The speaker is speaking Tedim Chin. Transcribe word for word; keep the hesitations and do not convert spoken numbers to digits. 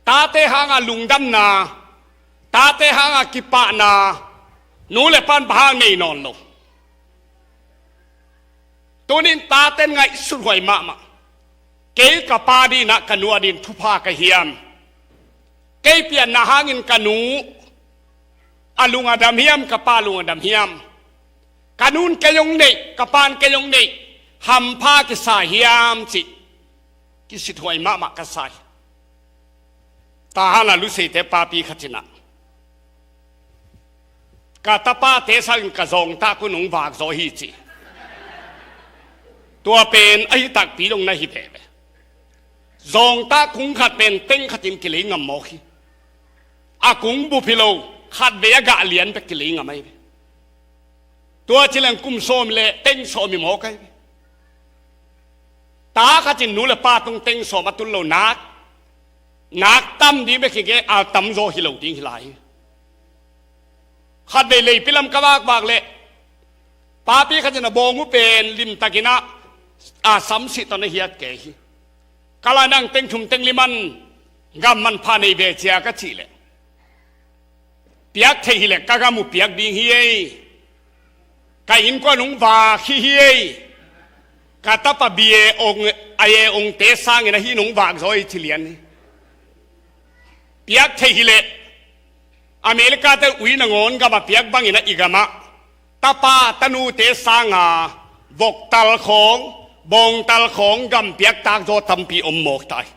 Tate hanga lungdamna, tate hanga kipahna nu le pan bang hang nei nawn lo? Tunin taten ngaihsut huai mahmah. Kei ka pa dinah ka nu a din thupha ka hiam? Kei pianna hangin ka nu a lung a dam hiam, ka pa lung a dam hiam? Ka nun kei hong neih, ka pan kei hong neih, hampha kisa hiam cih kisithuai mahmah ka sa hi. Tahan a Luseite papi khat inah ka tapate sangin ka zawngtah kung hong vak zaw hi ci. Tua pen ahi takpi dong na hi veve. Zawngtah kung khat pen teng khatin kilei ngam mawk hi. A kung bup hi lo, khatvei a gah lian bek kilei ngam ahi ve. Tua ci leng kum sawm le teng sawm hi mawk ahi ve. Ta khatin nu le pa tung teng sawm a tul lo nak, nak tam ding bek hi ke, a tam zaw hi lo ding hi lai hi. Khatvei leipi lam ka vakvak leh papi khatin a bawng uh pen limtakinah a samsih tawh na hiat kei hi. Ka la nang teng thum teng li man gam manpha nei ve cia ka cih leh, piak theih hileh ka gam uh piak ding hi ei. Ka innkuan hong vak hi hi ei. Ka tapa bia ong a ye ongte sangin ahi hong vak zaw hi ci lian hi. Piak theih hileh America te ui nangawn gam a piak bangin a i gamah tapa tanute sanga voktal khawng, bawngtal khawng gam piak tak zaw tampi om mawk ta hi.